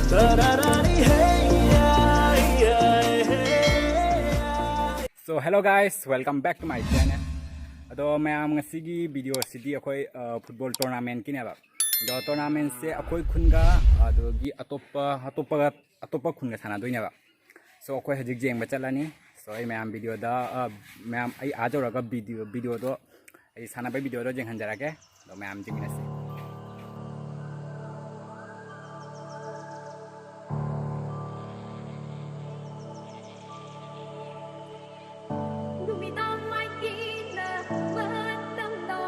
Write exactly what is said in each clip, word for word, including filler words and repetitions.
So hello guys, welcome back to my channel. ꯑꯗꯣ ꯃꯌꯥꯝ, ꯉꯁꯤꯒꯤ video ꯁꯤꯗꯤ ꯑꯩꯈꯣꯏ, ꯑ, football tournamentꯀꯤꯅꯦꯕ꯫ ꯑꯗꯣ tournamentꯁꯦ ꯑꯩꯈꯣꯏ ꯈꯨꯟꯒ ꯑꯗꯨꯗꯒꯤ ꯑꯇꯣꯞꯄ ꯑꯇꯣꯞꯄꯒ ꯑꯇꯣꯞꯄ ꯈꯨꯟꯒ ꯁꯥꯟꯅꯗꯣꯏꯅꯦꯕ꯫ So ꯑꯩꯈꯣꯏ ꯍꯧꯖꯤꯛ ꯌꯦꯡꯕ ꯆꯠꯂꯅꯤ꯫ So ꯑꯩ ꯃꯌꯥꯝ videoꯗ, ꯑ, ꯃꯌꯥꯝ ꯑꯩ ꯑꯥ ꯌꯧꯔꯒ video videoꯗꯣ, ꯑꯩ ꯁꯥꯟꯅꯕꯒꯤ videoꯗꯣ ꯌꯦꯡꯍꯟꯖꯔꯛꯀꯦ꯫ ꯑꯗꯣ ꯃꯌꯥꯝ ꯌꯦꯡꯃꯤꯟꯅꯁꯤ꯫ ꯅꯨꯃꯤꯗꯥꯡ ꯃꯥꯏꯀꯩꯅ ꯃꯇꯝꯗ,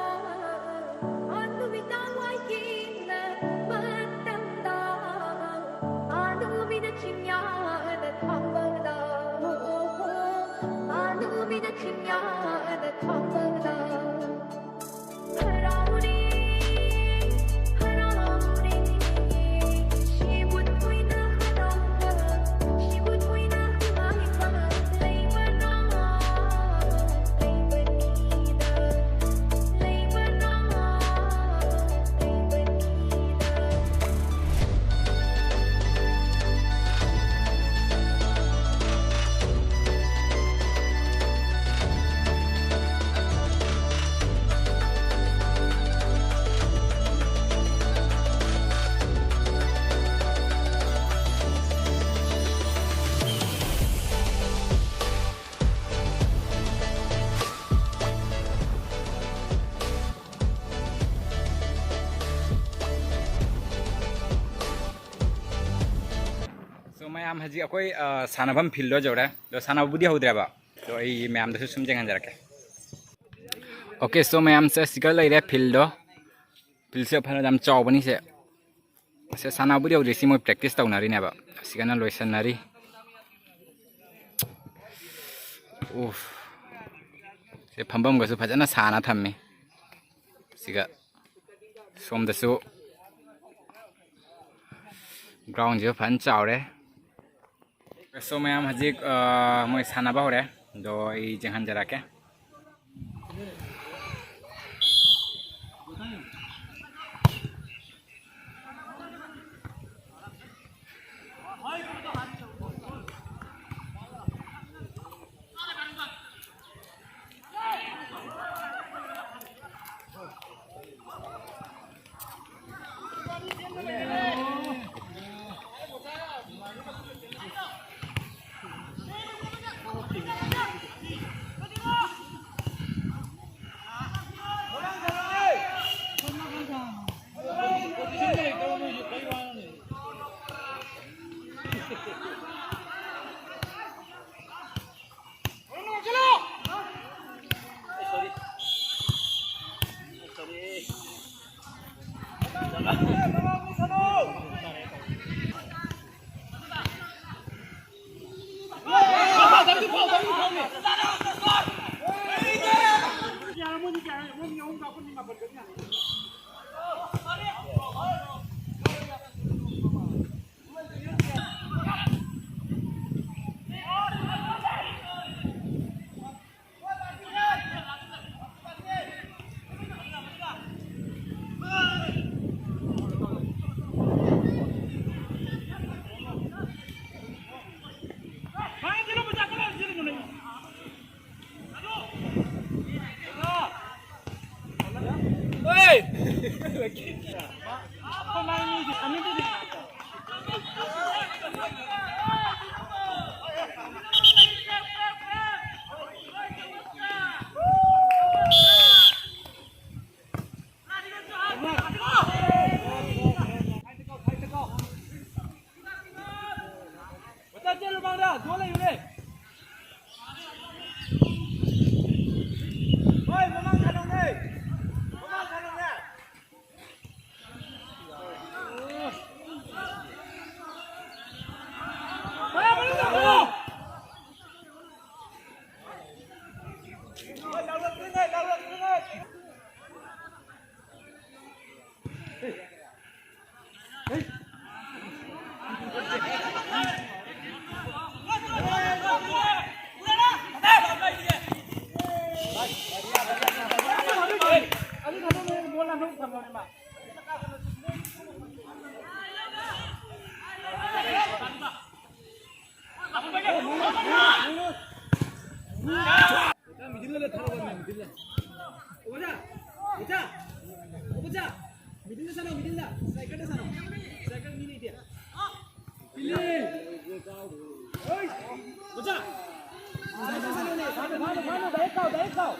ꯑ, ꯅꯨꯃꯤꯗꯥꯡ ꯃꯥꯏꯀꯩꯅ ꯃꯇꯝꯗ, ꯑ, ꯅꯨꯃꯤꯠꯅ ꯆꯤꯡꯌꯥꯗ ꯊꯥꯡꯕꯗ, ꯑ, ꯅꯨꯃꯤꯠꯅ ꯆꯤꯡꯌꯥꯗ ꯊꯥꯡꯕꯗ꯫ So ꯃꯌꯥꯝ, ꯍꯧꯖꯤꯛ ꯑꯩꯈꯣꯏ, ꯑ, ꯁꯥꯟꯅꯐꯝ fieldꯗꯣ ꯌꯧꯔꯦ꯫ ꯑꯗꯣ ꯁꯥꯟꯅꯕꯕꯨꯗꯤ ꯍꯧꯗ꯭ꯔꯦꯕ꯫ ꯑꯗꯣ ꯑꯩ ꯃꯌꯥꯝꯗꯁꯨ ꯁꯨꯝ ꯌꯦꯡꯍꯟꯖꯔꯛꯀꯦ꯫ Okay, so ꯃꯌꯥꯝꯁꯦ ꯁꯤꯒ ꯂꯩꯔꯦ fieldꯗꯣ꯫ Fieldꯁꯦ ꯐꯅ ꯌꯥꯝ ꯆꯥꯎꯕꯅꯤ ꯁꯦ꯫ ꯁꯦ ꯁꯥꯟꯅꯕꯕꯨꯗꯤ ꯍꯧꯗ꯭ꯔꯤ, ꯁꯤ ꯃꯣꯏ practice ꯇꯧꯅꯔꯤꯅꯦꯕ꯫ ꯁꯤꯒꯅ ꯂꯣꯏꯁꯟꯅꯔꯤ꯫ ꯎꯐ꯫ ꯁꯦ ꯐꯝꯐꯝꯒꯁꯨ ꯐꯖꯅ ꯁꯥꯅ ꯊꯝꯃꯤ꯫ ꯁꯤꯒ ꯁꯣꯝꯗꯁꯨ groundꯁꯤꯁꯨ ꯐꯖꯅ ꯆꯥꯎꯔꯦ꯫ So ꯃꯌꯥꯝ ꯍꯧꯖꯤꯛ, ꯑ, ꯃꯣꯏ ꯁꯥꯟꯅꯕ ꯍꯧꯔꯦ꯫ ꯑꯗꯣ ꯑꯩ ꯌꯦꯡꯍꯟꯖꯔꯛꯀꯦ꯫ ꯃꯤꯗꯤꯜꯗ ꯊꯥꯔꯛꯑꯣ, ꯃꯤꯗꯤꯜꯗ꯫ ꯑꯣꯖꯥ, ꯑꯣꯖꯥ, ꯑꯣꯖꯥ, ꯃꯤꯗꯤꯜꯗ ꯁꯥꯟꯅꯧ, ꯃꯤꯗꯤꯜꯗ꯫ ꯁ꯭ꯇ꯭ꯔꯥꯏꯀꯔꯗ ꯁꯥꯟꯅꯧ꯫ ꯁ꯭ꯇ꯭ꯔꯥꯏꯀꯔ ꯃꯤ ꯂꯩꯇꯦ꯫ ꯄꯤꯂꯦ꯫ ꯍꯣꯏ꯫ ꯑꯣꯖꯥ꯫ ꯁꯥꯟꯅꯧ, ꯁꯥꯟꯅꯧ, ꯁꯥꯟꯅꯧ, ꯁꯥꯟꯅꯧ, direct ꯀꯥꯎ, direct ꯀꯥꯎ꯫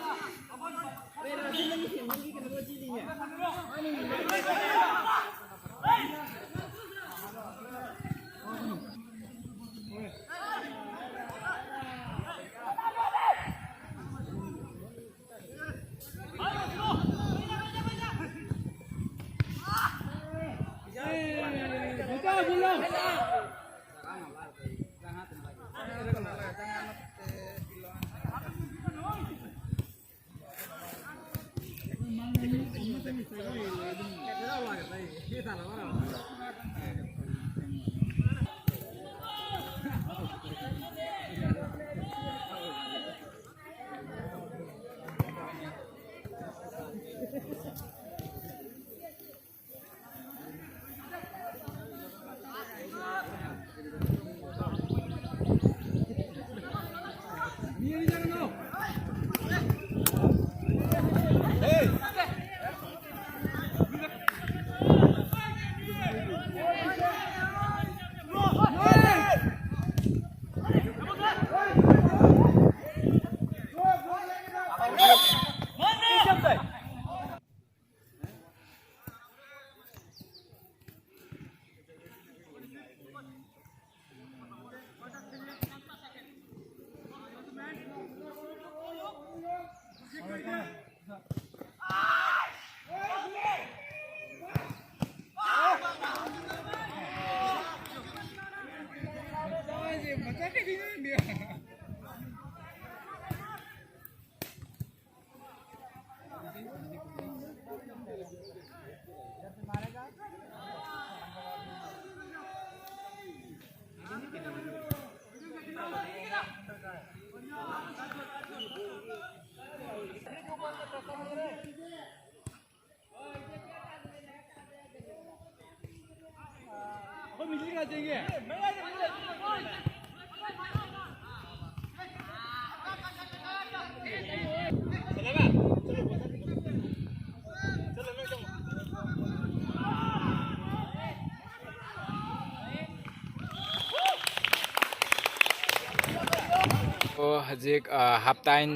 ꯑꯣ, ꯍꯧꯖꯤꯛ ꯍꯥꯞ ꯇꯥꯏꯝ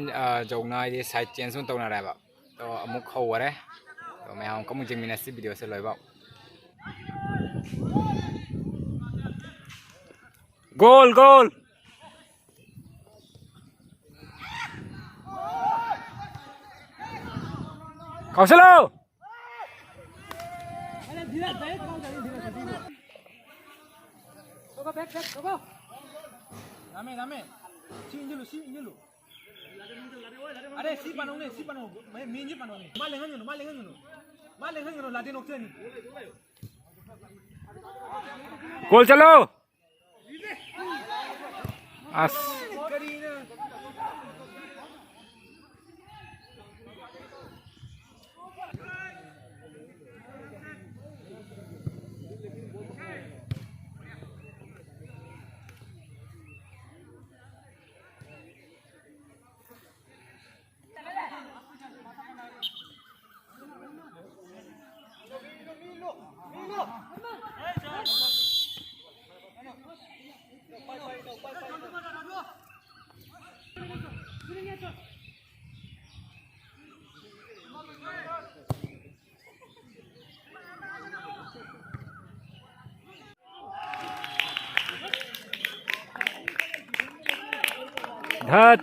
ꯌꯧꯅ ꯍꯥꯏꯗꯤ ꯁꯥꯏꯠ ꯆꯦꯟꯖ ꯑꯃ ꯇꯧꯅꯔꯦꯕ꯫ ꯑꯗꯣ ꯑꯃꯨꯛ ꯍꯧꯈꯔꯦ꯫ ꯑꯗꯣ ꯃꯌꯥꯝ ꯑꯃꯨꯛ ꯌꯦꯡꯃꯤꯟꯅꯁꯤ ꯚꯤꯗꯤꯑꯣꯁꯦ ꯂꯣꯏꯕ꯫ Goal, goal! ꯀꯥꯎꯁꯜꯂꯣ! Go, go, back, back, go, go. Dame, dame. ꯁꯤ ꯏꯟꯖꯤꯜꯂꯨ, ꯁꯤ ꯏꯟꯖꯤꯜꯂꯨ. ꯑꯔꯦ, ꯁꯤ ꯄꯥꯅꯧꯅꯦ, ꯁꯤ ꯄꯥꯅꯧ. ꯃꯦ-, ꯃꯦꯟꯁꯤ ꯄꯥꯅꯧꯅꯦ. ꯃꯥ ꯂꯦꯡꯍꯟꯒꯅꯨ, ꯃꯥ ꯂꯦꯡꯍꯟꯒꯅꯨ. ꯃꯥ ꯂꯦꯡꯍꯟꯒꯅꯨ, ꯂꯥꯗꯦ ꯅꯣꯛꯆꯅꯤ. ꯀꯣꯜ ꯆꯠꯂꯣ. ꯑꯁ. ꯙꯠ꯫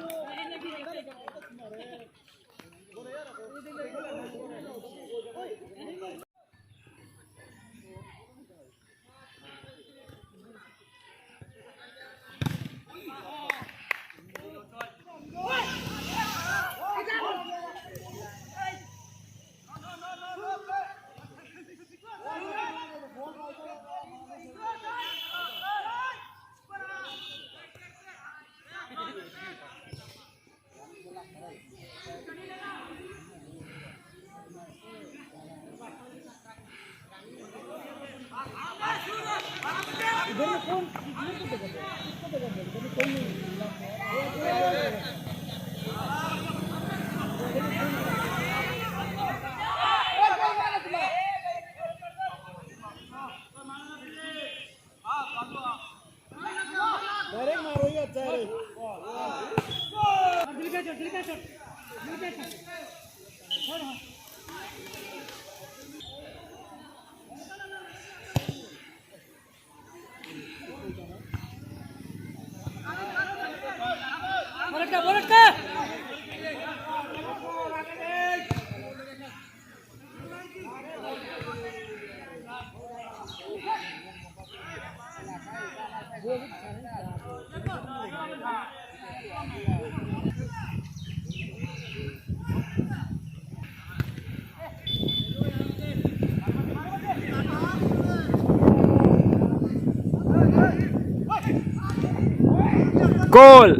Goal!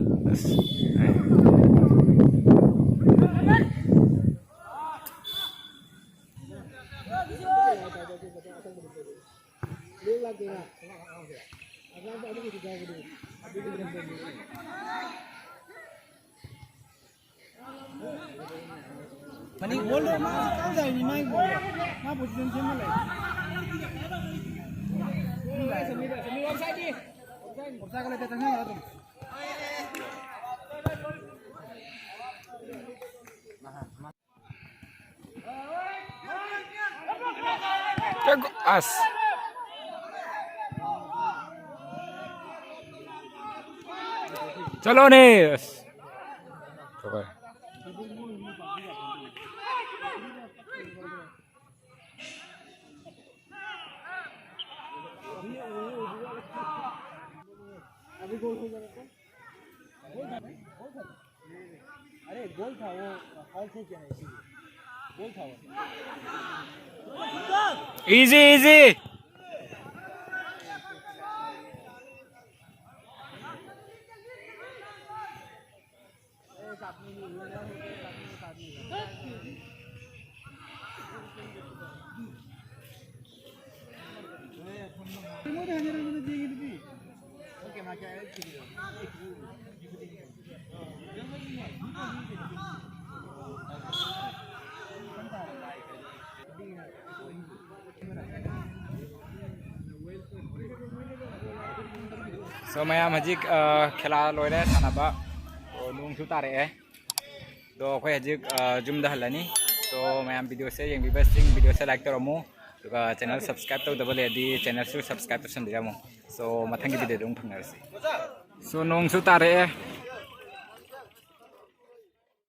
ꯃꯅꯤꯡ ꯕꯣꯜꯗꯣ ꯃꯥ ꯀꯥꯏꯗ ꯍꯥꯏꯅꯤ? ꯃꯥꯏ ꯕꯣꯜꯗꯣ ꯃꯥ ꯄꯣꯖꯤꯁꯟ ꯁꯦꯝꯃ ꯂꯩ꯫ ꯑꯣꯐꯁꯥꯏꯗ ꯂꯩꯇꯦ, ꯆꯪꯁꯤꯟꯈ꯭ꯔꯣ ꯑꯗꯨꯝ꯫ ꯑꯁ꯫ ꯆꯠꯂꯣꯅꯦ꯫ ꯑꯁ꯫ अरे गोल था वो, फॉल से क्या है इसीलिए। गोल था वो। Easy, easy. So ꯃꯌꯥꯝ ꯍꯧꯖꯤꯛ ꯑ, ꯈꯦꯂꯥ ꯂꯣꯏꯔꯦ ꯁꯥꯟꯅꯕ꯫ ꯑꯣ, ꯅꯣꯡꯁꯨ ꯇꯥꯔꯛꯑꯦ꯫ ꯑꯗꯣ ꯑꯩꯈꯣꯏ ꯍꯧꯖꯤꯛ ꯑ, ꯌꯨꯝꯗ ꯍꯜꯂꯅꯤ꯫ So ꯃꯌꯥꯝ ꯚꯤꯗꯤꯑꯣꯁꯦ ꯌꯦꯡꯕꯤꯕꯁꯤꯡ ꯚꯤꯗꯤꯑꯣꯁꯦ ꯂꯥꯏꯛ ꯇꯧꯔꯝꯃꯨ꯫ ꯑꯗꯨꯒ ꯆꯦꯅꯦꯜ ꯁꯕꯁꯀ꯭ꯔꯥꯏꯕ ꯇꯧꯗꯕ ꯂꯩꯔꯗꯤ ꯆꯦꯅꯦꯜꯁꯨ ꯁꯕꯁꯀ꯭ꯔꯥꯏꯕ ꯇꯧꯁꯟꯕꯤꯔꯝꯃꯨ꯫ So ꯃꯊꯪꯒꯤ ꯚꯤꯗꯤꯑꯣꯗ ꯑꯃꯨꯛ ꯐꯪꯅꯔꯁꯤ꯫ So ꯅꯣꯡꯁꯨ ꯇꯥꯔꯛꯑꯦ꯫